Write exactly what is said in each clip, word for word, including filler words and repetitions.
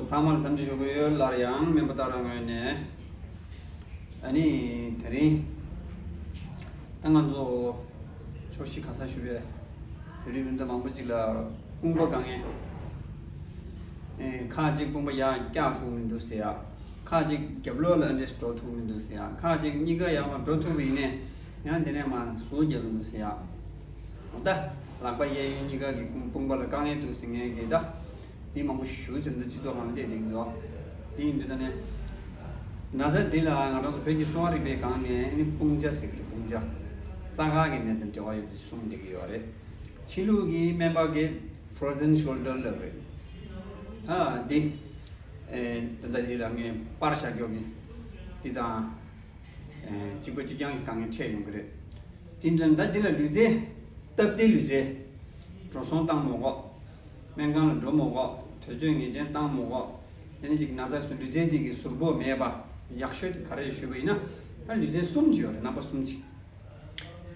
ཚང་མར་འཚམས་འདྲི་ཞུ་གི་ཡོད། སླར་ཡང་སྨན་པ་སྟག་ར་ངོས་ནས། ཨ་ནི་དེ་རིང་ད་ང་ཚོ་ཕྱོགས་བཞི་ག་ས་ཞུ་བའི་བོད་རིགས་སྤུན་ཟླ་མང་པོ་ཅིག་ལ་དཔུང་པ་དཀའ་ངལ། ཨེ། ཁག་ཅིག་དཔུང་པ་ཡར་བཀྱག་ཐུབ་མི་འདུག་ཟེར་ཡ། ཁག་ཅིག་རྒྱབ་ལོགས་ལ་འདྲེས་འགྲོ་ཐུབ་མི་འདུག་ཟེར་ཡ། ཁག་ཅིག་གཉིས་ཀ་ཡར་མར་འགྲོ་ཐུབ་པ་ཡིན་ནའི་ཡང་དེ་ནས་མར་ཟུག་རྒྱག་གི་འདུག་ཟེར་ཡ། ད་ལག་པ་གཡས་གཡོན་གཉིས་ཀ་གི་དཔུང་པ་ལ་དཀའ་ངལ་འདུག་ཟེར་མཁན་གྱི་ད་མི་མང་པོ་ཞེ་པོ་ཅིག་འདུག་སྤྱི་ཚོགས་ནང་སླེབས་བསྡད་ཀྱི་འདུག་དེ་ཡིན་དུས་ད་ནས་ན་ཚ་འདི་ལ་ང་རང་ཚོ་བོད་ཀྱི་གསོ་བ་རིག་པའི་སྒང་ནས་ནི་དཔུང་ཆ་ཟེར་གྱི་རེད། དཔུང་ཆ། རྩ་ཁག་གི་ནད་དང་འབྲེལ་བ་ཡོད་པ་ཅིག་གསུངས་བསྡད་ཀྱི་ཡོད་རེད། ཕྱི་ལུགས་ཀྱི་སྨན་པ་གིས་frozen shoulder ལབ་རེད། ཨ་འདི། ཨེ། ད་ལྟ་འདི་ལ་ངས་པར་བཞག་རྒྱུ་གི་འདི་དང་། ཨེ། གཅིག་པ་གཅིག་རྐྱང་གི་དཀའ་ངལ་འཕྲད་ཡོང་གི་རེད། དེ་འདྲ་ད་འདི་ལ་ལུས་རྩལ། སྟབས་བདེ་ལུས་རྩལ། འགྲོ་སོང་བཏང་མ་དགོས། སྨན་ཁང་ལ་འགྲོ་མ་དགོས། དུས་ཚོད་ངེས་ཅན་བཏང་མ་དགོས། ཡང་ན་ཅིག་ན་ཚ་སོ་ལུས་རྩལ་འདི་གི་ཟུར་ཕོག་མེད་པ། ཡག་ཤོས་དེ་ག་རེ་ཞུས་པ་ཡིན་ན། ད་ལུས་རྩལ་གསུམ་ཅིག་ཡོད་རེད། རྣམ་པ་གསུམ་ཅིག་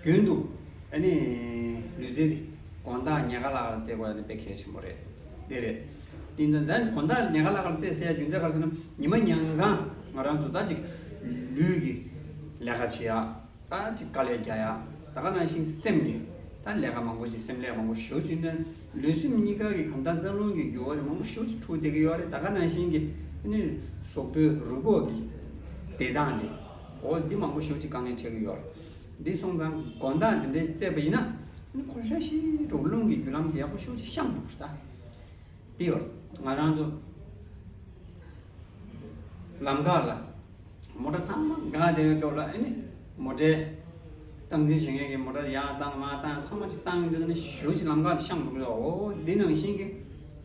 རྒྱུན་དུ་ཨ་ནི་ལུས་རྩལ་འདི་དགོང་དག་ཉལ་ཁ་ལ་ཁར་རྩེད་དགོས་ཡ་དེ་དཔེ་གལ་ཆེན་པོ་རེད། དེ་རེད། དེ་འདྲ་ད་དགོང་དག་ཉལ་ཁ་ལ་ཁར་རྩེད་ཟེར་ཡ་རྒྱུ་མཚན་ག་རེ་ཟེར་ན། ཉི་མ་ཉལ་ཁང་ང་རང་ཚོ་ད་ཅིག་ལུས་ཀྱི་ལས་ཀ་བྱེད་ཡ། ད་ཅིག་དཀའ་ལས་རྒྱག་ཡ། ད་ག་ནང་བཞིན་སེམས་ཀྱི་ད་ལས་ཀ་མང་པོ་ཅིག་སེམས་ལས་མང་པོ་ཞེ་པོ་ཅིག་ནས་ལུས་སེམས་གཉིས་ཀ་གི་གང་ལྟར་རྩ་རླུང་གི་འགྱུར་བ་མང་པོ་ཞེ་པོ་ཅིག་འཁྲུག་བསྡད་ཀྱི་ཡོད་རེད། ད་ག་ནང་བཞིན་གྱི་ཨ་ནི་གཟུགས་པོའི་རུས་ཁོག་གི་བདེ་ཐང་དེ། འོ་འདི་མང་པོ་ཞེ་པོ་ཅིག་དཀའ་ངལ་འཕྲད་ཀྱི་ཡོད་རེད། འདི་སོང་ཙང་དགོང་དག་འདི་འདྲའི་རྩེད་པ་ཡིན་ན་ཁོ་ལྷ་ཤི་འགྲོ་རླུང་གི་རྒྱུ་ལམ་དེ་ཡག་པོ་ཤུགས་ཀྱིས་བཤང་འགྲོ་གི་རེད་ད། དེ་ཡོད་ང་རང་ཚོ་ལམ་ཁ་ལ་མོ་ཊ་ཚང་མ་འགག་བསྡད་པའི་སྐབས་ལ་ཨ་ནི་མོ་ཊའི་སྟངས་འཛིན་བྱེད་མཁན་གྱི་མོ་ཊ་ཡར་བཏང་མར་བཏང་ཚང་མ་ཅིག་བཏང་ཡོང་དུས་ཨ་ནི་ཞེ་པོ་ཅིག་ལམ་ཁ་དེ་བཤང་འགྲོ་གི་རེད། འོ་འདི་ནང་བཞིན་གྱི་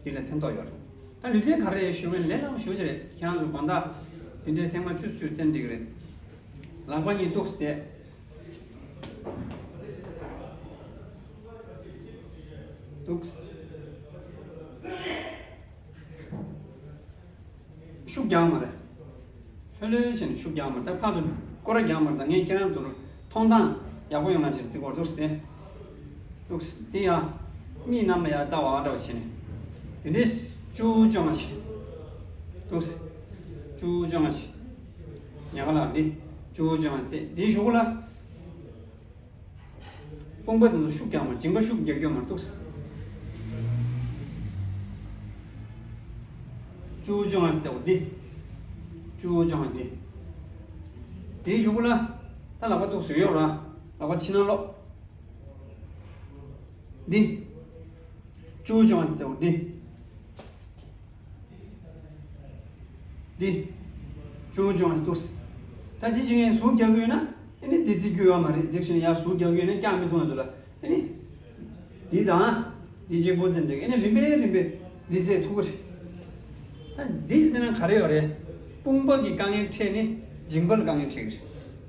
འདི་ལ་ཕན་ཐོགས་ཡོད་རེད། ད་ལུས་རྩལ་ག་རེ་ཞུ་བའི་ལས་སླ་པོ་ཞེ་པོ་ཅིག་རེད། ཁྱེད་རང་ཚོ་དགོང་དག་འདི་འདྲའི་ཐེངས་མ་བཅུ་བཅུ་བཙན་འགྲིག་གི་རེད། ལག་པ་གཉིས་འདུག་སེ་བསྡད། འདུག་ཤུགས་རྒྱག་མ་རེད། ལྷོད་ལྷོད་བྱས་ནས་ཤུགས་རྒྱག་མ་རེད། ད་ཕར་ཚུར་སྐོར་ར་རྒྱག་མ་རེད། ད་ངས་ཁྱེད་རང་ཚོར་མཐོང་སྟངས་ཡག་པོ་ཡོང་ང་བྱས་ནས་བརྩི་གི་ཡོད། འདུག་སེ་བསྡད། འདུག་སེ་དེ་ཡང་མིག་རྣམ་པ་ཡར་ལྟ་བ་འདྲ་བ་བྱས་ནས་དེ་འདྲས་བཅུ་བཅོ་ལྔ་བྱས། འདུག་སེ་བཅུ་བཅོ་ལྔ་བྱས། ཉལ་ཁ་ལ་འདི་བཅུ་བཅོ་ལྔ་བྱས། དེའི་གཞུག་ལ། དཔུང་པ་དེ་ཚོ་ཤུགས་རྒྱག་མ། མཇིང་པ་ཤུགས་རྒྱག་རྒྱུ་མ་འདུག་བཅུ་བཅོ་ལྔ་བརྩེགས་འདི། བཅུ་བཅོ་ལྔ་འདི། དེའི་གཞུག་ལ། ད་ལག་པ་ཙོག་ཟུག་ཡོད་ར། ལག་པ་ཕྱི་ནང་སློག་འདི། བཅུ་བཅོ་ལྔ་བརྩེགས་འདི། འདི། ཅུང་ཅུང་འདུག་ད་འདི་བྱེད་མཁན་ཟུག་རྒྱག་གི་ཡོད་ན་ཨ་ནི་འདི་བརྩི་རྒྱུ་ཡོད་མ་རེད། འདི་བྱས་ནས་ཡར་ཟུག་རྒྱག་གི་ཡོད་ན་སྐྱག་མི་འཐུང་བ་ཚོ་ལ་ཨ་ནི། འདི་དང་། འདི་གཅིག་པོ་ཙམ་འདྲ་ཨ་ནི་རིམ་པས་རིམ་པས་འདི་བརྩི་ཐུབ་ཀྱི་རེད། ད་འདི་བརྩི་ན་ག་རེ་ཡོད་རེད། དཔུང་པ་གི་དཀའ་ངལ་འཕྲད་ནས་མཇིང་པ་ལ་དཀའ་ངལ་འཕྲད་ཀྱི་རེད།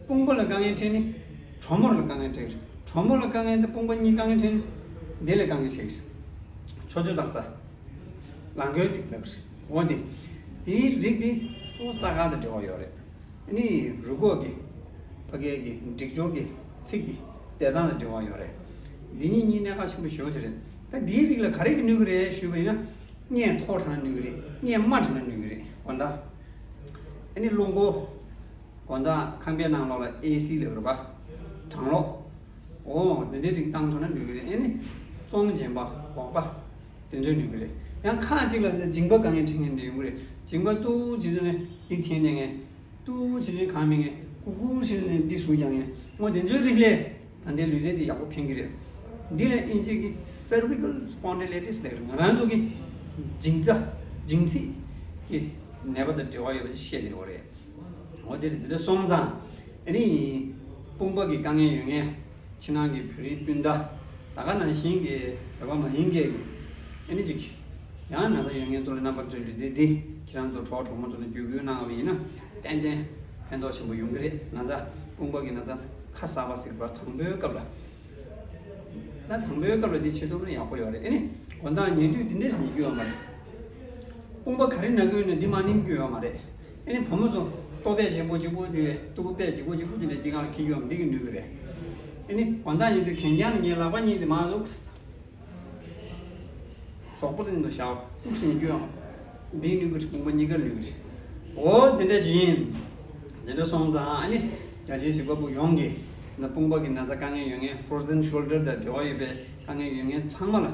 དཔུང་པ་ལ་དཀའ་ངལ་འཕྲད་ནས་གྲོག་མོ་ལ་དཀའ་ངལ་འཕྲད་ཀྱི་རེད། གྲོག་མོ་ལ་དཀའ་ངལ་དེ་དཔུང་པ་གཉིས་དཀའ་ངལ་འཕྲད་ནས་འདི་ལ་དཀའ་ངལ་འཕྲད་ཀྱི་རེད། ཆོ་ཆོ་དག་ས། ལག་མགོའི་ཚིགས་ལབ་རེད། འོ་དེ། དེའི་རིགས་དེ་གཙོ་བོ་རྩ་ཁ་དང་འབྲེལ་བ་ཡོད་རེད། ཨ་ནི་རུས་ཁོག་གི་ཕ་གིའི་གི་སྒྲིག་སྦྱོར་གྱི་ཚིགས་ཀྱི་བདེ་ཐང་དང་འབྲེལ་བ་ཡོད་རེད། འདི་གཉིས་གཉིས་གནད་འགག་ཆེན་པོ་ཞེ་པོ་ཅིག་རེད། ད་འདིའི་རིགས་ལ་ག་རེ་གི་ནུས་ཀྱི་རེད་ཞུས་པ་ཡིན་ན། གཉེན་ཐོག་དྲངས་ན་ནུས་ཀྱི་རེད། གཉེན་མ་དྲངས་ན་ནུས་ཀྱི་རེད། དགོང་དག་ཨ་ནི་རླུང་འཁོར། དགོང་དག་ཁང་པའི་ནང་ལོགས་ལ་ཨེ་སི་ལབ་རེད་པ། གྲང་གློག་འོ་འདི་འདྲའི་རིགས་བཏང་ཐུབ་ན་ནུས་ཀྱི་རེད། ཨ་ནི་གཙང་རྒྱན་པ་སྒོག་པ་དེ་ཚོས་ནུས་ཀྱི་རེད། ཡང་ཁག་ཅིག་ལ་འདི་མཇིང་པ་དཀའ་ངལ་འཕྲད་མཁན་འདྲ་ཡོང་གི་རེད། མཇིང་པ་ཏུའུ་བྱེད་དུས་ནས་འདི་འཐེན་བསྡད་མཁན། ཏུའུ་བྱེད་དུས་གང་མེད་མཁན། ཀུ་ཀུ་བྱེད་དུས་ནས་འདི་ཟུག་རྒྱག་མཁན། འོ་དེ་ཚོའི་རིགས་ལ་ད་ལྟའི་ལུས་རྩལ་འདི་ཡག་པོ་ཕན་གྱི་རེད། འདི་ལ་དབྱིན་ཇི་གི་cervical spondylitis ལབ་རེད། ང་རང་ཚོ་གི་མཇིང་རྩ་མཇིང་ཚིགས་ཀྱི་ནད་པ་དང་འབྲེལ་བ་ཡོད་པ་ཞིག་བཤད་བསྡད་ཡོད་རེད། འོ་དེ་རེད། འདི་འདྲ་སོང་ཙང་ཨ་ནི་དཔུང་པ་གི་དཀའ་ངལ་ཡོད་མཁན། ཕྱི་ནང་གི་བོད་རིགས་སྤུན་ཟླ། ད་ག་ནང་བཞིན་གྱི་བོད་པ་མ་ཡིན་མཁན་གྱི་ཨ་ནི་ཅིག་ཡང་ན་ཚ་ཡོད་མཁན་ཚོ་ལ་རྣམ་པ་ཚོའི་ལུས་རྩལ་འདི་ཁྱེད་རང་ཚོ་གྲོགས་གྲོགས་མོ་ཚོ་ལ་བརྒྱུད་སྐུལ་གནང་བ་ཡིན་ན་ཏན་ཏན་ཕན་ཐོགས་ཆེན་པོ་ཡོང་གི་རེད། ན་ཚ་དཔུང་པ་གི་ན་ཚ་ཁ་གསར་པ་ཟེར་བ་དང་པོའི་སྐབས་ལ། ད་དང་པོའི་སྐབས་ལ་འདི་བྱེད་ཐུབ་ན་ཡག་པོ་ཡོད་རེད། ཨ་ནི་དགོང་དག་ཉལ་དུས་འདི་འདྲས་ཉལ་རྒྱུ་ཡོད་མ་རེད། དཔུང་པ་ག་རེ་ན་གི་ཡོད་ན་འདི་མ་ནིམ་རྒྱུ་ཡོད་མ་རེད། ཨ་ནི་བུ་མོ་ཚོ་ལྟོ་ཕད་ལྗིད་པོ་ལྗིད་པོ་དེ་རེད། སྟུག་པོ་ཕད་ལྗིད་པོ་ལྗིད་པོ་དེ་འདྲས་འདི་སྒང་ལ་འཁྱེར་རྒྱུ་ཡོད་མ་འདི་གི་ནུས་གི་རེད། ཨ་ནི་དགོང་དག་ཉལ་དུས་གན་རྐྱང་ནས་ངའི་ལག་པ་གཉིས་དེ་མ་ལུགས་ཟོག་པོ་དེ་འདུག་བཞག་ལུགས་ཉལ་རྒྱུ་ཡོད་མ་རེད། འདི་ནུས་ཀྱི་རེད། དཔུང་པ་གཉིས་ཀ་ནུས་ཀྱི་རེད། འོ་དེ་འདྲ་ཅིག་ཡིན། དེ་འདྲ་སོང་ཙང་ཨ་ནི་རྒྱ་ཆེའི་གཟིགས་པ་པོ་ཡོངས་ཀྱིས་ན་དཔུང་པ་གི་ན་ཚ་དཀའ་ངལ་ཡོད་མཁན་frozen shoulder དང་འབྲེལ་བ་ཡོད་པའི་དཀའ་ངལ་ཡོད་མཁན་ཚང་མ་ལ་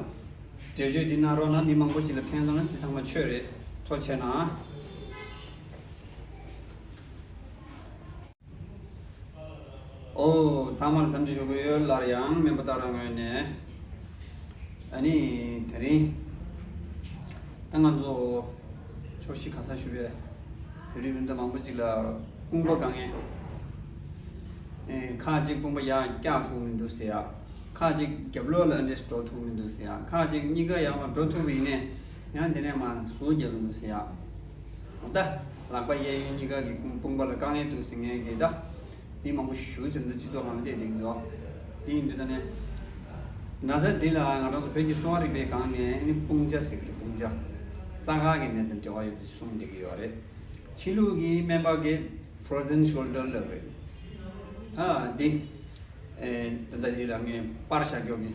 འགྲེལ་བརྗོད་འདི་གནང་རོགས་གནང་། མི་མང་པོ་ཞིག་ལ་ཕན་སོང་ན་འདི་ཚང་མ་ཆོས་རེད། ཐུགས་རྗེ་གནང་། ཨོ། ཚང་མར་འཚམས་འདྲི་ཞུ་གི་ཡོད། སླར་ཡང་སྨན་པ་ཏཱ་ར་ངོས་ནས། ཨ་ནི་དེ་རིང་ད་ང་ཚོ་ཕྱོགས་བཞི་ག་ས་བཞུགས་པའི་བོད་རིགས་སྤུན་ཟླ་མང་པོ་ཅིག་ལ་དཔུང་པ་དཀའ་ངལ། ཨེ། ཁག་ཅིག་དཔུང་པ་ཡར་བཀྱག་ཐུབ་མི་འདུག་ཟེར་ཡ། ཁག་ཅིག་རྒྱབ་ལོགས་ལ་འདྲེས་འགྲོ་ཐུབ་མི་འདུག་ཟེར་ཡ། ཁག་ཅིག་གཉིས་ཀ་ཡར་མར་འགྲོ་ཐུབ་པ་ཡིན་ནའི་ཡང་དེ་ནས་མར་ཟུག་རྒྱག་གི་འདུག་ཟེར་ཡ། ད་ལག་པ་གཡས་གཡོན་གཉིས་ཀ་གི་དཔུང་པ་ལ་དཀའ་ངལ་འདུག་ཟེར་མཁན་གྱི་ད་མི་མང་པོ་ཞེ་པོ་ཅིག་འདི་སྤྱི་ཚོགས་ནང་བསྡད་བསྡད་ཀྱི་འདུག་དེ་ཡིན་དུས་ད་ནས་ན་ཚ་འདི་ལ་ང་རང་ཚོ་བོད་ཀྱི་གསོ་བ་རིག་པའི་སྒང་ནས་ཨ་ནི་དཔུང་ཆ་ཟེར་གྱི་རེད། དཔུང་ཆ། རྩ་ཁག་གི་ནད་དང་འབྲེལ་བ་ཡོད་པ་གསུངས་བསྡད་ཀྱི་ཡོད་རེད། ཕྱི་ལུགས་ཀྱི་སྨན་པ་གིས་frozen shoulder ལབ་རེད། ད་འདི་ཨེ། ད་ལྟ་འདི་ལ་ངས་པར་བཞག་རྒྱུ་གི་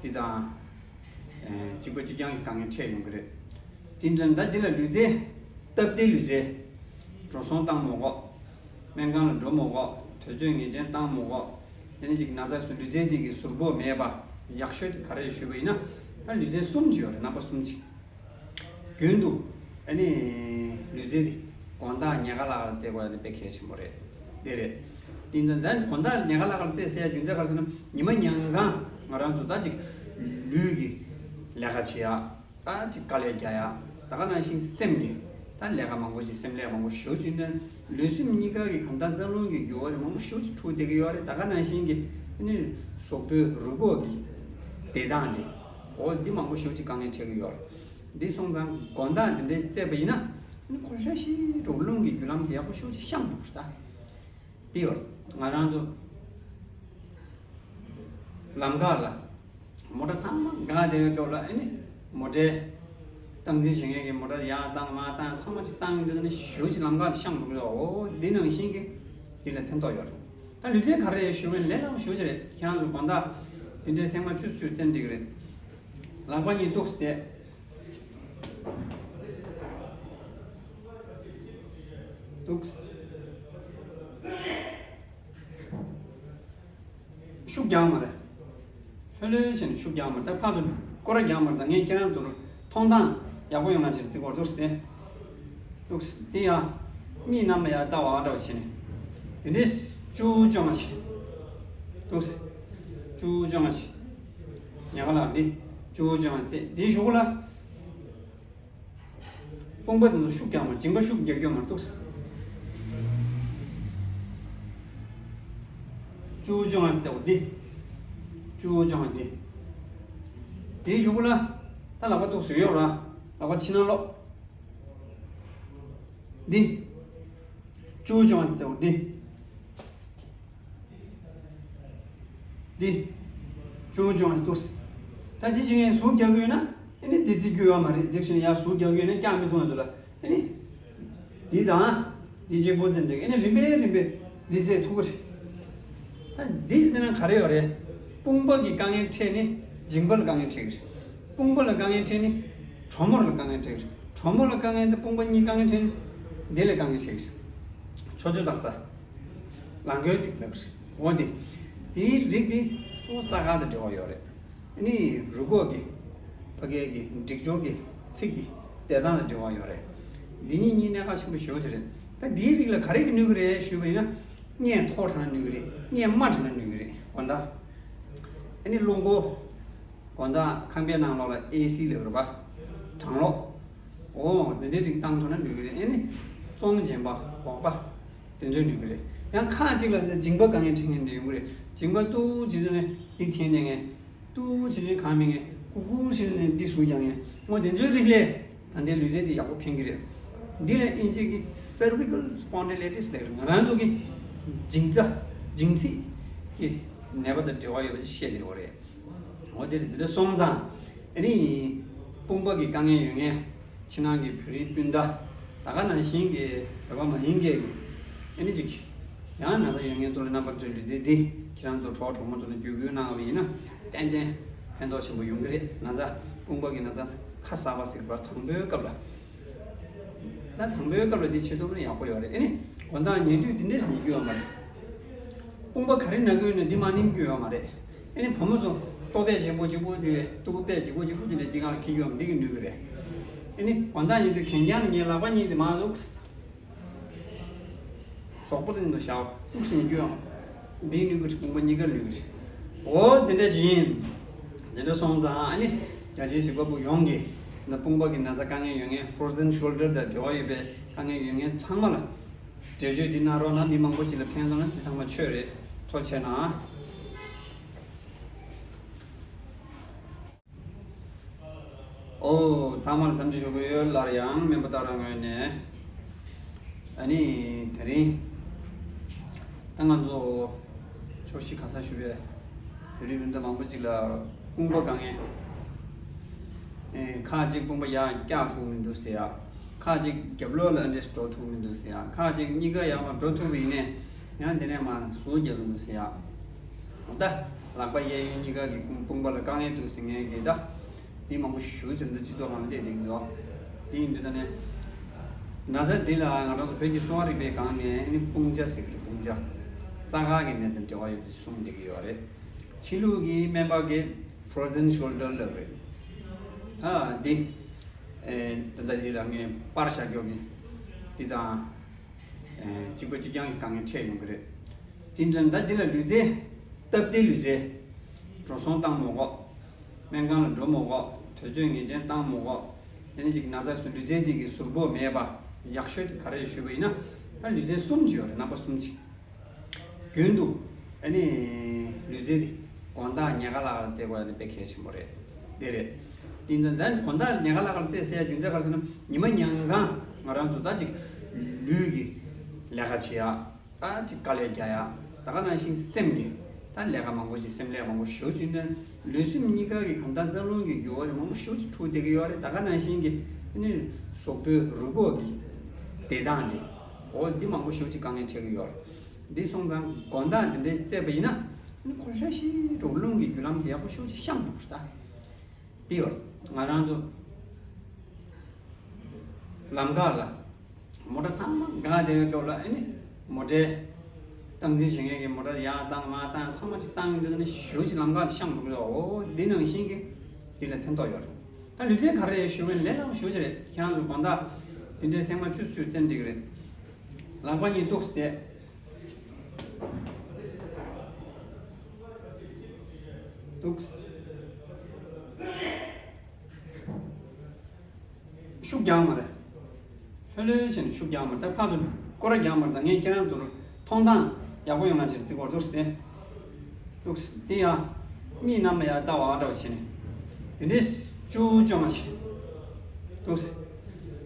འདི་དང་། ཨེ། གཅིག་པ་གཅིག་རྐྱང་གི་དཀའ་ངལ་འཕྲད་ཡོང་གི་རེད། དེ་ཚོ་ད་འདི་ལ་ལུས་རྩལ། སྟབས་བདེའི་ལུས་རྩལ། འགྲོ་སོང་བཏང་མ་དགོས། སྨན་ཁང་ལ་འགྲོ་མ་དགོས། དུས་ཚོད་ངེས་ཅན་བཏང་མ་དགོས། དེ་ནས་ཅིག་ན་ཚ་སོང་ལུས་རྩལ་འདི་གི་ཟུར་ཕོག་མེད་པ། ཡག་ཤོས་དེ་ག་རེ་ཞུས་པ་ཡིན་ན། ད་ལུས་རྩལ་གསུམ་ཅིག་ཡོད་རེད། རྣམ་པ་གསུམ་ཅིག་རྒྱུན་དུ་ཨ་ནི་ལུས་རྩལ་འདི་དགོང་དག་ཉལ་ཁ་ལྷག་ལ་རྩེ་དགོས་ཡ་དེ་དཔེ་གལ་ཆེན་པོ་རེད། དེ་རེད། དེ་ཡིན་ཙང་ད་དགོང་དག་ཉལ་ཁ་ལྷག་ལ་རྩེ་ཟེར་ཡ་རྒྱུ་མཚན་ག་རེ་ཟེར་ན། ཉི་མ་ཉལ་ཁང་ང་རང་ཚོ་ད་ཅིག་ལུས་ཀྱི་ལས་ཀ་བྱེད་ཡ། ད་ཅིག་དཀའ་ལས་རྒྱག་ཡ། ད་ག་ནང་བཞིན་སེམས་ཀྱི་ད་ལས་ཀ་མང་པོ་ཞིག་སེམས་ལས་མང་པོ་ཞེ་པོ་ཅིག་ནས་ལུས་སེམས་གཉིས་ཀ་གི་གང་ལྟར་རྩ་རླུང་གི་འགྱུར་བ་རེ་མང་པོ་ཞེ་པོ་ཅིག་འཁྲུག་བསྡད་ཀྱི་ཡོད་རེད། ད་ག་ནང་བཞིན་གྱི་ཨ་ནི་གཟུགས་པོའི་རུས་ཁོག་གི་བདེ་ཐང་དེ། འོ་འདི་མང་པོ་ཞེ་པོ་ཅིག་དཀའ་ངལ་འཕྲད་ཀྱི་ཡོད་རེད། འདི་སོང་ཙང་དགོང་དག་འདི་འདྲའི་རྩེས་པ་ཡིན་ན། ཁོ་ལྷ་ཤི་འགྲོ་རླུང་གི་རྒྱུ་ལམ་དེ་ཡག་པོ་ཤུགས་ཅིག་བཤམས་འདུག་ད། འདི་ཡོད། ང་རང་ཚོ་ལམ་ཁ་ལ་མོ་ཊ་ཚང་མ་འགག་བསྡད་ཡོད་སྐབས་ལ། ཨ་ནི་མོ་ཊའི་སྟངས་འཛིན་བྱེད་མཁན་གྱི་མོ་ཊ་ཡར་བཏང་མར་བཏང་ཚང་མ་ཅིག་བཏང་ཡོང་དུས་ནི་ཞུ་ཅིག་ལམ་ཁ་ལ་བཤམས་འདུག་རེད། འོ་འདི་ནང་བཞིན་གྱི་འདི་ལ་ཕན་ཐོགས་ཡོད་རེད། ད་ལུས་རྩལ་ག་རེ་ཞུ་བའི་ལས་སླ་པོ་ཞེ་པོ་ཅིག་རེད། ཁྱེད་རང་ཚོ་དགོང་དག་འདི་འདྲའི་ཐེངས་མ་བཅུ་བཅུ་བཙན་འགྲིག་རེད། ལག་པ་གཉིས་གཏུགས་ཏེ། གཏུགས། ཤུགས་རྒྱག་མ་རེད། ལྷོད་ལྷོད་བྱས་ནས་ཤུགས་རྒྱག་མ་རེད། ད་ཕར་ཚུར་སྐོར་ར་རྒྱག་མ་རེད། ད་ངས་ཁྱེད་རང་ཚོར་མཐོང་སྟངས་ཡག་པོ་ཡོང་ང་བྱས་ནས་བརྩི་དགོས། གཏུགས་ཏེ། གཏུགས་ཏེ་ཡ། མིག་གནམ་ལ་ཡར་ལྟ་བ་འདྲ་བ་བྱས་ནས། དེ་འདྲས་ཅུ་ཅོ་ང་བྱས། གཏུགས། ཅུ་ཅོ་ང་བྱས། ཉལ་ཁ་ལ་འདི་ཅུ་ཅོ་ང་བྱས། འདིའི་གཞུག་གུ་ལ། དཔུང་པ་དེ་ཚོ་ཤུགས་རྒྱག་མ། མཇིང་པ་ཤུགས་རྒྱག་རྒྱུ་མ་གཏུགས། ཅུ་ཅོ་ང་བྱས་འདི། ཅུ་ཅོ་ང་འདི། དེའི་གཞུག་གུ་ལ། ད་ལག་པ་གཏུགས་བཟོས་ཡོད་ར། ལག་པ་ཕྱི་ནང་སློག་འདི། ཅུ་ཅོ་ང་བྱས་འདི། འདི། ཅུ་ཅོ་ང་གཏུགས། ད་འདི་བྱེད་མཁན་ཟུག་རྒྱག་གི་ཡོད་ན། ཨ་ནི་འདི་བརྩི་རྒྱུ་ཡོད་མ་རེད། འདི་བྱས་ནས་ཡར་ཟུག་རྒྱག་གི་ཡོད་ན་སྐྱག་མི་འཐུང་བ་ཚོ་ལ། ཨ་ནི། འདི་དང་། འདི་གཅིག་པོ་ཙམ་འགྲིག་ཨ་ནི་རིམ་པས་རིམ་པས་འདི་རྩེ་ཐུབ་ཀྱི་རེད། ད་འདི་ཟེར་ན་ག་རེ་ཡོད་རེད། དཔུང་པ་གི་དཀའ་ངལ་འཕྲད་ནས་མཇིང་པ་ལ་དཀའ་ངལ་འཕྲད་ཀྱི་རེད། དཔུང་པ་ལ་དཀའ་ངལ་འཕྲད་ནས་གྲོག་མོ་ལ་དཀའ་ངལ་འཕྲད་ཀྱི་རེད། གྲོག་མོ་ལ་དཀའ་ངལ་དེ་དཔུང་པ་གཉིས་དཀའ་ངལ་འཕྲད་ནས་འདི་ལ་དཀའ་ངལ་འཕྲད་ཀྱི་རེད། ཆོ་ཆོ་དག་ས། ལང་ཀའི་ཚིགས་ལབ་ཀྱི་རེད། འོ་དེ། དེའི་རིགས་དེ་གཙོ་བོ་རྩ་ཁ་དང་འབྲེལ་བ་ཡོད་རེད། ཨ་ནི་རུས་ཁོག་གི་ཕ་གི་གི་འགྲིག་སྦྱོར་གྱི་ཚིགས་ཀྱི་བདེ་ཐང་དང་འབྲེལ་བ་ཡོད་རེད། འདི་གཉིས་གཉིས་གནད་འགག་ཆེན་པོ་ཞེ་པོ་ཅིག་རེད། ད་འདིའི་རིགས་ལ་ག་རེ་གི་ནུས་ཀྱི་རེད་ཞུས་པ་ཡིན་ན། སྔས་མཐོ་དྲགས་ན་ནུས་ཀྱི་རེད། སྔས་དམའ་དྲགས་ན་ནུས་ཀྱི་རེད། འོ་ད། ཨ་ནི་རླུང་འཁོར། དགོང་དག་ཁང་པའི་ནང་ལོགས་ལ་ཨེ་སི་ལབ་རེད་པ། གྲང་གློག་འོ་འདི་འདྲའི་རིགས་བཏང་ཐུབ་ན་ནུས་ཀྱི་རེད། ཨ་ནི་ཙོང་རྗེན་པ་སྒོག་པ། དེ་ཚོས་ནུས་ཀྱི་རེད། ཡང་ཁག་ཅིག་ལ་མཇིང་པ་དཀའ་ངལ་འཕྲད་མཁན་འདྲ་ཡོང་གི་རེད། མཇིང་པ་ཏུའུ་བྱེད་དུས་ནས་འདི་འཐེན་བསྡད་མཁན། ཏུའུ་བྱེད་དུས་གང་མེད་མཁན། ཀུ་ཀུ་བྱེད་དུས་ནས་འདི་ཟུག་རྒྱག་མཁན། འོ་དེ་ཚོའི་རིགས་ལས་ད་ལྟའི་ལུས་རྩལ་འདི་ཡག་པོ་ཕན་གྱི་རེད། འདི་ལ་དབྱིན་ཇི་གི་cervical spondylitis ལབ་རེད། ང་རང་ཚོ་གི་མཇིང་རྩ་མཇིང་ཚིགས་ཀྱི་ནད་པ་དང་འབྲེལ་བ་ཡོད་པ་ཞིག་བཤད་བསྡད་ཡོད་རེད། འོ་དེ་རེད། དེ་འདྲ་སོང་ཙང་ཨ་ནི་དཔུང་པ་གི་དཀའ་ངལ་ཡོད་མཁན། ཕྱི་ནང་གི་བོད་རིགས་སྤུན་ཟླ། ད་ག་ནང་བཞིན་གྱི་བོད་པ་མ་ཡིན་མཁན་གྱི་ཨ་ནི་ཅིག་ཡང་ན་ཚ་ཡོད་མཁན་ཚོ་ལ་རྣམ་པ་ཚོའི་ལུས་རྩལ་འདི་ཁྱེད་རང་ཚོ་གྲོགས་གྲོགས་མོ་ཚོ་ལ་བརྒྱུད་སྐུལ་གནང་བ་ཡིན་ན་ཏན་ཏན་ཕན་ཐོགས་ཆེན་པོ་ཡོང་གི་རེད། ན་ཚ་དཔུང་པ་གི་ན་ཚ་ཁ་གསར་པ་ཟེར་བ་དང་པོའི་སྐབས་ལ་ ད་དང་པོའི་སྐབས་ལ་འདི་བྱེད་ཐུབ་ན་ཡག་པོ་ཡོད་རེད། ཨ་ནི་དགོང་དག་ཉལ་དུས་འདི་འདྲས་ཉལ་རྒྱུ་ཡོད་མ་རེད། དཔུང་པ་ག་རེ་ན་གི་ཡོད་ན་འདི་མ་ནིམ་རྒྱུ་ཡོད་མ་རེད། ཨ་ནི་བུ་མོ་ཚོ་ལྟོ་ཕད་ཆེན་པོ་གཅིག་པོ་འདི་ལྟོ་ཕད་ཆེན་པོ་གཅིག་པོ་འདི་འདྲས་འདི་གང་ལ་འཁྱེར་རྒྱུ་ཡོད་མ་འདི་གི་ནུས་གི་རེད། ཨ་ནི་དགོང་དག་ཉལ་དུས་གན་རྐྱང་ནས་ངའི་ལག་པ་གཉིས་འདི་མ་འདུག་ཟོག་པོ་དེ་འདུག་ཤག་ཐུག་ཤིང་རྒྱུ་ཡང་འདིའི་ནུས་གི་རེད། དཔུང་པ་གཉིས་ཀ་ལུས་གི་རེད། འོ་དེ་འདྲ་ཅིག་ཡིན། དེ་འདྲ་སོང་ཙང་ཨ་ནི་རྒྱ་ཆེའི་གཟིགས་པ་པོ་ཡོངས་ཀྱིས་ན་དཔུང་པ་གི་ན་ཚ་དཀའ་ངལ་ཡོད་མཁན་frozen shoulder དང་འབྲེལ་བ་ཡོད་པའི་དཀའ་ངལ་ཡོད་མཁན་ཚང་མ་ལ་འགྲེལ་བརྗོད་འདི་གནང་རོགས་གནང་། མི་མང་པོ་ཞིག་ལ་ཕན་སོང་ན་འདི་ཚང་མ་ཆོས་རེད། ཐུགས་རྗེ་གནང་། ཨོ། ཚང་མར་འཚམས་འདྲི་ཞུ་གི་ཡོད། སླར་ཡང་སྨན་པ་སྟག་ར་ངོས་ནས། ཨ་ནི་དེ་རིང་ད་ང་ཚོ་ཕྱོགས་བཞི་ག་ས་ཞུ་བའི་བོད་རིགས་སྤུན་ཟླ་མང་པོ་ཅིག་ལ་དཔུང་པ་དཀའ་ངལ། ཨེ། ཁག་ཅིག་དཔུང་པ་ཡར་བཀྱག་ཐུབ་མི་འདུག་ཟེར་ཡ། ཁག་ཅིག་རྒྱབ་ལོགས་ལ་ཨ་འདྲས་འགྲོ་ཐུབ་མི་འདུག་ཟེར་ཡ། ཁག་ཅིག་གཉིས་ཀ་ཡར་མར་འགྲོ་ཐུབ་པ་ཡིན་ནའི་ཡང་དེ་ནས་མར་ཟུག་རྒྱག་གི་འདུག་ཟེར་ཡ། ད་ལག་པ་གཡས་གཡོན་གཉིས་ཀ་གི་དཔུང་པ་ལ་དཀའ་ངལ་འདུག་ཟེར་མཁན་གྱི་ད་མི་མང་པོ་ཞེ་ཅིག་འདི་སྤྱི་ཚོགས་ནང་སླེབས་བསྡད་ཀྱི་འདུག་དེ་ཡིན་དུས་ད་ནས་ན་ཚ་འདི་ལ་ང་རང་ཚོ་བོད་ཀྱི་གསོ་བ་རིག་པའི་སྒང་ནས་ནི་དཔུང་ཆ་ཟེར་གྱི་རེད། དཔུང་ཆ། རྩ་ཁ་གི་ནད་དང་འབྲེལ་བ་ཡོད་པ་གསུངས་བསྡད་ཀྱི་ཡོད་རེད། ཕྱི་ལུགས་ཀྱི་སྨན་པ་གིས་frozen shoulder ལབ་རེད། ཨ། འདི། ཨེ། ད་ལྟ་འདི་ལ་ངས་པར་བཞག་རྒྱུ་ནི་འདི་དང་། ཨེ། གཅིག་པ་གཅིག་རྐྱང་གི་དཀའ་ངལ་འཕྲད་ཡོང་གི་རེད། དེ་ཚོ་ད་འདི་ལ་ལུས་རྩལ། སྟབས་བདེ་ལུས་རྩལ། འགྲོ་སོང་བཏང་མ་དགོས། སྨན་ཁང་ལ་འགྲོ་མ་དགོས། དུས་ཚོད་ངེས་ཅན་བཏང་མ་དགོས། ཨ་ནི་ཅིག་ན་ཚ་སོང་ལུས་རྩལ་འདི་གི་ཟུར་ཕོག་མེད་པ། ཡག་ཤོས་དེ་ག་རེ་ཞུས་པ་ཡིན་ན། ད་ལུས་རྩལ་གསུམ་ཅིག་ཡོད་རེད། རྣམ་པ་གསུམ་ཅིག་རྒྱུན་དུ་ཨ་ནི་ལུས་རྩལ་དེ་དགོང་དག་ཉལ་ཁ་ལ་ཁར་རྩེད་དགོས་ཡ་དེ་དཔེ་གལ་ཆེན་པོ་རེད། དེ་རེད། དེ་ཡིན་ཙང་ད་དགོང་དག་ཉལ་ཁ་ལ་ཁར་རྩེད་ཟེར་ཡ་རྒྱུ་མཚན་ག་རེ་ཟེར་ན། ཉི་མ་ཉལ་ཁང་ང་རང་ཚོ་ད་ཅིག་ལུས་ཀྱི་ལས་ཀ་བྱེད་ཡ། ད་ཅིག་དཀའ་ལས་རྒྱག་ཡ། ད་ག་ནང་བཞིན་སེམས་ཀྱི་ད་ལས་ཀ་མང་པོ་ཞིག་སེམས་ལས་མང་པོ་ཞེ་ཅིག་ཡིན་ན། ལུས་སེམས་གཉིས་ཀ་གི་གང་ལྟར་རྩ་རླུང་གི་འགྱུར་བ་རེ་མང་པོ་ཞེ་ཅིག་འཁྲུག་བསྡད་ཀྱི་ཡོད་རེད། ད་ག་ནང་བཞིན་གྱི་ཨ་ནི་གཟུགས་པོའི་རུས་ཁོག་གི་བདེ་ཐང་དེ། འོ་འདི་མང་པོ་ཞེ་ཅིག་དཀའ་ངལ་འཕྲད་ཀྱི་ཡོད་རེད། འདི་སོང་ཙང་དགོང་དག་འདི་འདྲའི་རྩེད་པ་ཡིན་ན། ཨ་ནི་ཁོ་ལྷ་ཤི་འགྲོ་རླུང་གི་རྒྱུ་ལམ་དེ་ཡག་པོ་ཤུགས་ཅིག་བཤམས་འདུག་ད། དེ་ཡོད། ང་རང་ཚོ་ལམ་ཁ་ལ་མོ་ཊ་ཚང་མ་འགག་བསྡད་ཡོད་སྐབས་ལ། ཨ་ནི་མོ་ཊའི་སྟངས་འཛིན་བྱེད་མཁན་གྱི་མོ་ཊ་ཡར་བཏང་མར་བཏང་ཚང་མ་ཅིག་བཏང་ཡོང་དུས་ནི་ཤུགས་ཅིག་ལམ་ཁ་ལ་བཤམས་འདུག་གི། འོ་འདི་ནང་བཞིན་གྱི་འདི་ལ་ཕན་ཐོགས་ཡོད་རེད། ད་ལུས་རྩལ་ག་རེ་ཞུ་བའི་ལས་སླ་པོ་ཞེ་ཅིག་རེད། ཁྱེད་རང་ཚོ་དགོང་དག་འདི་འདྲའི་ཐེངས་མ་བཅུ་བཅུ་རྩེད་འགྲིག་གི་རེད། ལག་པ་གཉིས་འདུག་སེ་བསྡད། འདུག་ཤུགས་རྒྱག་མ་རེད། ལྷོད་ལྷོད་བྱས་ནས་ཤུགས་རྒྱག་མ་རེད། ད་ཕར་ཚུར་སྐོར་ར་རྒྱག་མ་རེད། ད་ངས་ཁྱེད་རང་ཚོར་མཐོང་སྟངས་ཡག་པོ་ཡོང་ན་བྱས་ནས་འདུག་སེ་བསྡད། འདུག་སེ་དེ་ཡང་མིག་གནམ་ལ་ཡར་ལྟ་བ་འདྲ་བ་བྱས་ནས་དེ་འདྲས་ཅུ་ཅོ་མ་བྱེད། འདུག་སེ་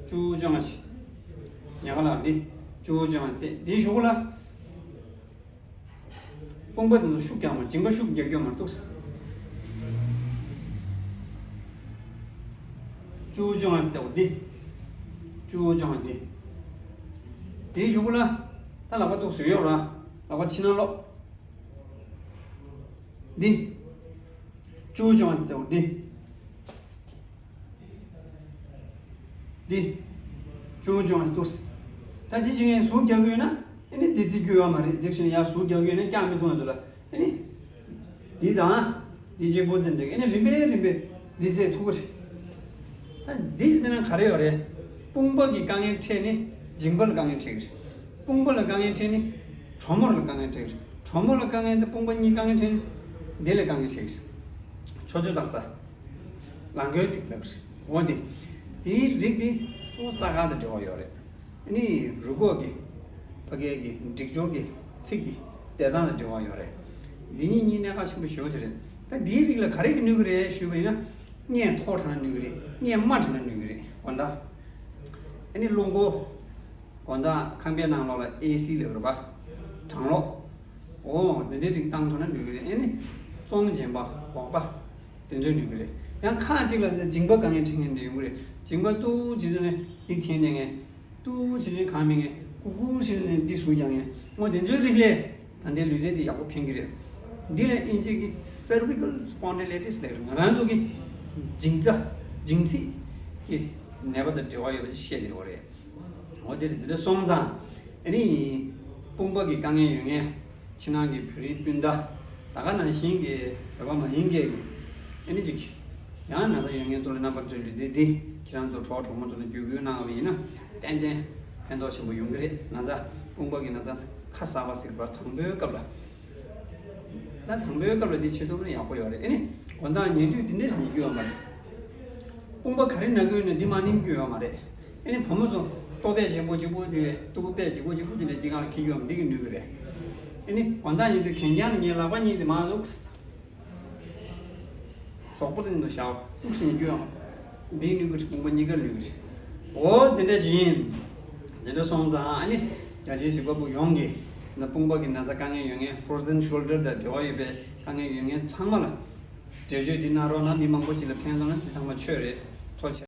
ཅུ་ཅོ་མ་བྱེད། ཉལ་ཁ་ལ་འདི་ཅུ་ཅོ་མ་བྱེད། དེའི་གཞུག་ལ། དཔུང་པ་དེ་ཚོ་ཤུགས་རྒྱག་མ། མཇིང་པ་ཤུགས་རྒྱག་རྒྱུ་མ་གཏོགས། ཅུ་ཅོ་ང་རྩེ་བ་འདི། ཅུ་ཅོ་ང་འདི། དེའི་གཞུག་གུ་ལ། ད་ལག་པ་ཚུགས་སུ་ཡོད་ར། ལག་པ་ཕྱི་ནང་སློག་འདི། ཅུ་ཅོ་ང་རྩེ་བ་འདི། འདི། ཅུང་ཅུང་ལ་གཏུགས། ད་འདི་བྱེད་མཁན་ཟུག་རྒྱག་གི་ཡོད་ན། ཨ་ནི་འདི་རྩེ་རྒྱུ་ཡོད་མ་རེད། འདི་བྱས་ནས་ཡར་ཟུག་རྒྱག་གི་ཡོད་ན་སྐྱག་མི་འཐུང་ཡ་འདུག་ལ། ཨ་ནི། འདི་དང་། འདི་གཅིག་པོ་ཙམ་འགྲིག་ཨ་ནི་རིམ་པས་རིམ་པས་འདི་རྩེ་ཐུབ་ཀྱི་རེད། ད་འདི་ཟེར་ན་ག་རེ་ཡོད་རེད། དཔུང་པ་གི་དཀའ་ངལ་འཕྲད་ནས་མཇིང་པ་ལ་དཀའ་ངལ་འཕྲད་ཀྱི་རེད། དཔུང་པ་ལ་དཀའ་ངལ་འཕྲད་ནས་གྲོ་མོ་ལ་དཀའ་ངལ་འཕྲད་ཀྱི་རེད། གྲོ་མོ་ལ་དཀའ་ངལ་དང་དཔུང་པ་གཉིས་དཀའ་ངལ་འཕྲད་ནས་འདི་ལ་དཀའ་ངལ་འཕྲད་ཀྱི་རེད། ཆོ་ཆོ་དག་ས། ལང་ཀའི་ཚིགས་ལབ་རེད། འོ་དེ། དེའི་རིགས་དེ་གཙོ་བོ་རྩ་ཁ་དང་འབྲེལ་བ་ཡོད་རེད། ཨ་ནི་རུས་ཁོག་གི་ཕ་གིའི་གི་སྒྲིག་སྦྱོར་གྱི་ཚིགས་ཀྱི་བདེ་ཐང་དང་འབྲེལ་བ་ཡོད་རེད། འདི་གཉིས་གཉིས་གནད་འགག་ཆེན་པོ་ཞེ་པོ་ཅིག་རེད། ད་འདིའི་རིགས་ལ་ག་རེ་གི་ནུས་ཀྱི་རེད་ཞུས་པ་ཡིན་ན། གཉིད་མཐོ་དྲགས་ན་ནུས་ཀྱི་རེད། གཉིད་དམའ་དྲགས་ན་ནུས་ཀྱི་རེད། འོ་ད། ཨ་ནི་རླུང་འཁོར། དགོང་དག་ཁང་པའི་ནང་ལོགས་ལ་ཨེ་སི་ལབ་རེད་པ། གྲང་གློག་འོ་འདི་འདྲའི་རིགས་བཏང་ཐུབ་ན་ནུས་ཀྱི་རེད། ཨ་ནི་ཙོང་རྗེན་པ་སྒོག་པ་དེ་ཚོས་ནུས་ཀྱི་རེད། ཡང་ཁག་ཅིག་ལ་མཇིང་པ་དཀའ་ངལ་འཕྲད་མཁན་འདྲ་ཡོང་གི་རེད། མཇིང་པ་ཏུའུ་བྱེད་དུས་ནས་འདི་འཐེན་བསྡད་མཁན། ཏུའུ་བྱེད་དུས་གང་མེད་མཁན། ཀུ་ཀུ་བྱེད་དུས་ནས་འདི་ཟུག་རྒྱག་མཁན། འོ་དེ་ཚོའི་རིགས་ལས་ད་ལྟའི་ལུས་རྩལ་འདི་ཡག་པོ་ཕན་གྱི་རེད། འདི་ལ་དབྱིན་ཇི་གི་cervical spondylitis ལབ་རེད། ང་རང་ཚོ་གི་མཇིང་རྩ་མཇིང་ཚིགས་ཀྱི་ནད་པ་དང་འབྲེལ་བ་ཡོད་པ་ཞིག་བཤད་བསྡད་ཡོད་རེད། འོ་དེ་རེད། དེ་འདྲ་སོང་ཙང་ཨ་ནི་དཔུང་པ་གི་དཀའ་ངལ་ཡོད་མཁན། ཕྱི་ནང་གི་བོད་རིགས་སྤུན་ཟླ། ད་ག་ནང་བཞིན་གྱི་བོད་པ་མ་ཡིན་མཁན་གྱི་ཨ་ནི་ཅིག་ཡང་ན་ཚ་ཡོད་མཁན་ཚོ་ལ་རྣམ་པ་ཚོའི་ལུས་རྩལ་འདི་ཁྱེད་རང་ཚོ་གྲོགས་གྲོགས་མོ་ཚོ་ལ་བརྒྱུད་སྐུལ་གནང་བ་ཡིན་ན་ཏན་ཏན་ཕན་ཐོགས་ཆེན་པོ་ཡོང་གི་རེད། ན་ཚ་དཔུང་པ་གི་ན་ཚ་ཁ་གསར་པ་ཟེར་བ་དང་པོའི་སྐབས་ལ། ད་དང་པོའི་སྐབས་ལ་འདི་བྱེད་ཐུབ་ན་ཡག་པོ་ཡོད་རེད། ཨ་ནི་དགོང་དག་ཉལ་དུས་འདི་འདྲས་ཉལ་རྒྱུ་ཡོད་མ་རེད། དཔུང་པ་ག་རེ་ན་གི་ཡོད་ན་འདི་མ་ནིམ་རྒྱུ་ཡོད་མ་རེད། ཨ་ནི་བུ་མོ་ཚོ་ལྟོ་པས་བྱེད་པོ་བྱེད་པོ་དེ་ལྟོ་གུ་པས་བྱེད་པོ་བྱེད་པོ་དེ་འདྲས་འདི་གང་ལ་འཁྱེར་རྒྱུ་ཡོད་མ་འདི་གི་ནུས་གི་རེད། ཨ་ནི་དགོང་དག་ཉལ་དུས་གན་རྐྱང་ལ་ངའི་ལག་པ་གཉིས་དེ་མ་ལུགས། ཟོག་པོ་དེ་ནི་བཞག་ལུགས་ཤིག་ཉལ་རྒྱུ་ཡོད་མ། འདིའི་ནུས་གི་རེད། དཔུང་པ་གཉིས་ཀ་ནུས་གི་རེད། འོ་དེ་འདྲ་ཅིག་ཡིན། དེ་འདྲ་སོང་ཙང་ཨ་ནི་རྒྱ་ཆེའི་གཟིགས་པ་པོ་ཡོངས་ཀྱིས་ན་དཔུང་པ་གི་ན་ཚ་དཀའ་ངལ་ཡོད་མཁན་frozen shoulder དང་འབྲེལ་བ་ཡོད་པའི་དཀའ་ངལ་ཡོད་མཁན་ཚང་མ་ལ་འགྲེལ་བརྗོད་འདི་གནང་རོགས་གནང་། མི་མང་པོ་ཞིག་ལ་ཕན་སོང་ན་འདི་ཚང་མ་ཆོས་རེད། ཐུགས་རྗེ་ཆེ།